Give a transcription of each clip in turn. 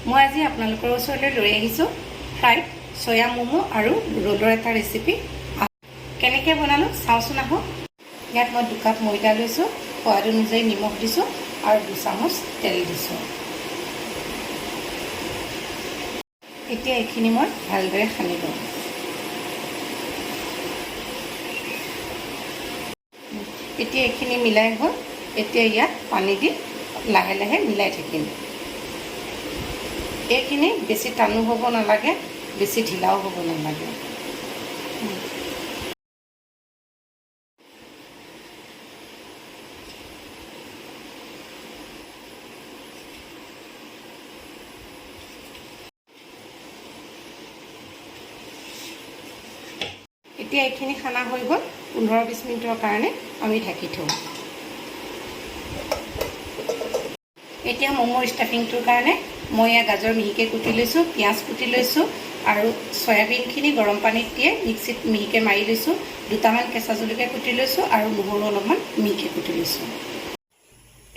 মই আজি আপোনালোকৰ ওচৰলৈ লৈ আহিছোঁ ফ্ৰাইড চয়া ম'ম' আৰু ৰোলৰ এটা ৰেচিপি। কেনেকৈ বনালোঁ চাওঁচোন আহক। ইয়াত মই 2 কাপ ময়দা লৈছোঁ, সোৱাদ অনুযায়ী নিমখ দিছোঁ আৰু 2 চামুচ তেল দিছোঁ। এতিয়া এইখিনি মই ভালদৰে সানি ল'ম। এতিয়া এইখিনি মিলাই হ'ল। এতিয়া ইয়াত পানী দি লাহে লাহে মিলাই থাকিম। এইখিনি বেছি টানো হ'ব নালাগে, বেছি ঢিলাও হ'ব নালাগে। এতিয়া এইখিনি সানা হৈ গ'ল। 15-20 মিনিটৰ কাৰণে আমি ঢাকি থওঁ। এতিয়া ম'ম'ৰ ষ্টাফিংটোৰ কাৰণে মই ইয়াত গাজৰ মিহিকৈ কুটি লৈছোঁ, পিঁয়াজ কুটি লৈছোঁ আৰু চয়াবিনখিনি গৰম পানীত দিয়ে মিক্সিত মিহিকৈ মাৰি লৈছোঁ। দুটামান কেঁচা জলকীয়া কুটি লৈছোঁ আৰু নহৰু অলপমান মিহিকৈ কুটি লৈছোঁ।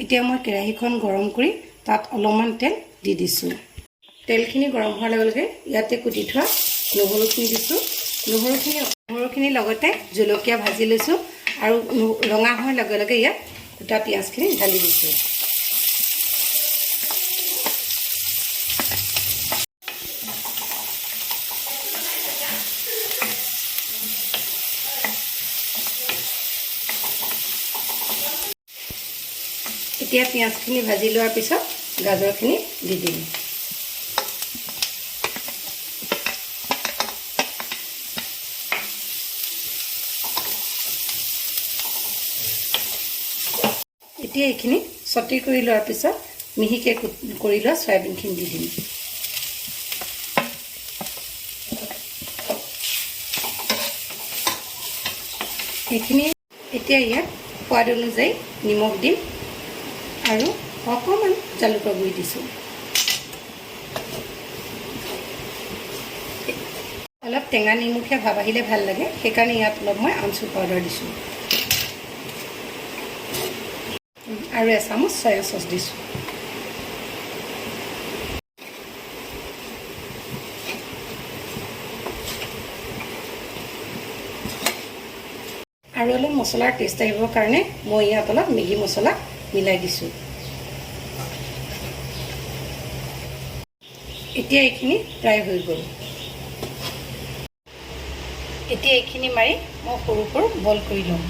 এতিয়া মই কেৰাহীখন গৰম কৰি তাত অলপমান তেল দি দিছোঁ। তেলখিনি গৰম হোৱাৰ লগে লগে ইয়াতে কুটি থোৱা নহৰুখিনি দিছোঁ। নহৰুখিনিৰ লগতে জলকীয়া ভাজি লৈছোঁ আৰু ৰঙা হোৱাৰ লগে লগে ইয়াত গোটা পিঁয়াজখিনি ঢালি দিছোঁ। এতিয়া পিঁয়াজখিনি ভাজি লোৱাৰ পিছত গাজৰখিনি দি দিম। এতিয়া এইখিনি চটি কৰি লোৱাৰ পিছত মিহিকৈ কৰি লোৱা চয়াবিনখিনি দি দিম। এইখিনি এতিয়া ইয়াত সোৱাদ অনুযায়ী নিমখ দিম আৰু অকণমান জালুকৰ গুড়ি দিছোঁ। অলপ টেঙা নিমখীয়া ভাৱ আহিলে ভাল লাগে, সেইকাৰণে ইয়াত অলপ মই আমচুৰ পাউডাৰ দিছোঁ আৰু এচামুচ চয়া চচ দিছোঁ। আৰু অলপ মছলাৰ টেষ্ট আহিবৰ কাৰণে মই ইয়াত অলপ মেগী মছলা মিলাই দিছোঁ। এতিয়া এইখিনি প্ৰায় হৈ গ'ল। এতিয়া এইখিনি মাৰি মই সৰু সৰু বল কৰি ল'ম।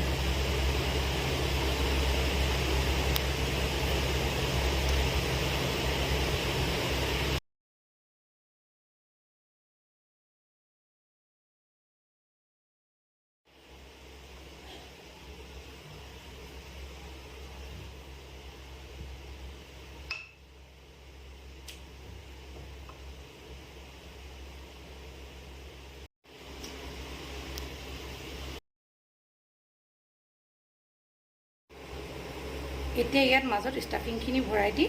এতিয়া ইয়াত মাজত ষ্টাফিংখিনি ভৰাই দি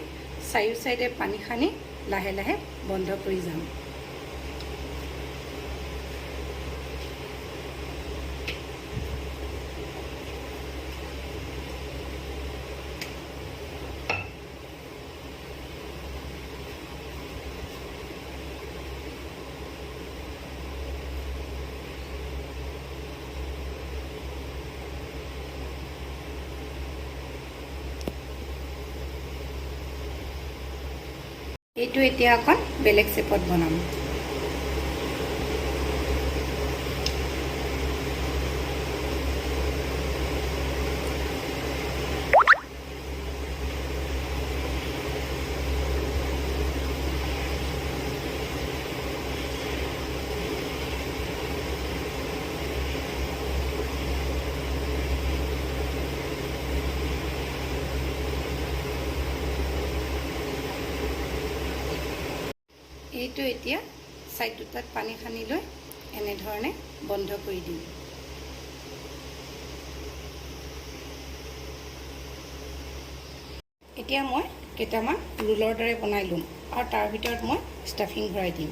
চাৰিও চাইডে পানী সানি লাহে লাহে বন্ধ কৰি যাম। এইটো এতিয়া অকণ বেলেগ শ্বেপত বনাম। এইটো এতিয়া ছাইড দুটাত পানী সানি লৈ এনেধৰণে বন্ধ কৰি দিম। এতিয়া মই কেইটামান ৰোলৰ দৰে বনাই ল'ম আৰু তাৰ ভিতৰত মই ষ্টাফিং ভৰাই দিম।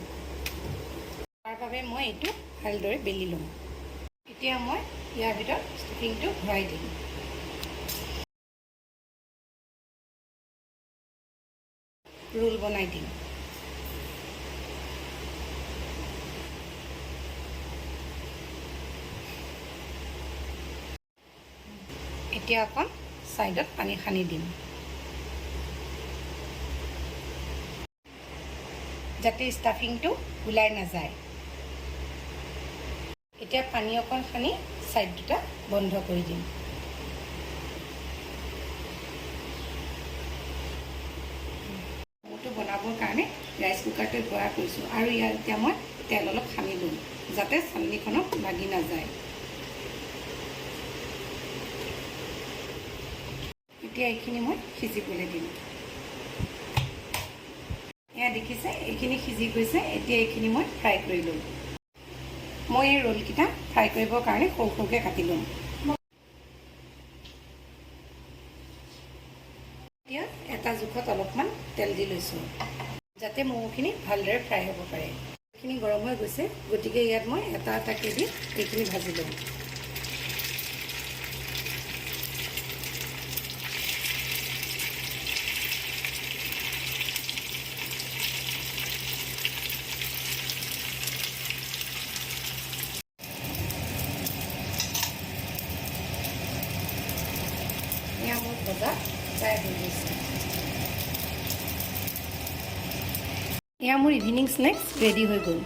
তাৰ বাবে মই এইটো ভালদৰে বেলি ল'ম। এতিয়া মই ইয়াৰ ভিতৰত ষ্টাফিংটো ভৰাই দিম। ৰোল বনাই দিম। এতিয়া অকণ ছাইডত পানী সানি দিম, যাতে ষ্টাফিংটো ওলাই নাযায়। এতিয়া পানী অকণ সানি ছাইড দুটা বন্ধ কৰি দিম। ম'ম'টো বনাবৰ কাৰণে ৰাইচ কুকাৰটো ব্যৱহাৰ কৰিছোঁ আৰু ইয়াত এতিয়া মই তেল অলপ সানি ল'ম, যাতে চালনীখনত লাগি নাযায়। এতিয়া এইখিনি মই সিজিবলৈ দিম। এয়া দেখিছে, এইখিনি সিজি গৈছে। এতিয়া এইখিনি মই ফ্ৰাই কৰি ল'ম। মই এই ৰোলকেইটা ফ্ৰাই কৰিবৰ কাৰণে সৰু সৰুকৈ কাটি ল'ম। এতিয়া এটা জোখত অলপমান তেল দি লৈছোঁ, যাতে ম'ম'খিনি ভালদৰে ফ্ৰাই হ'ব পাৰে। এইখিনি গৰম হৈ গৈছে, গতিকে ইয়াত মই এটা এটাকৈ দি এইখিনি ভাজি ল'ম। এয়া মোৰ ভজা প্ৰায় হৈ গৈছে। এয়া মোৰ ইভিনিং স্নেক্স ৰেডি হৈ গ'ল।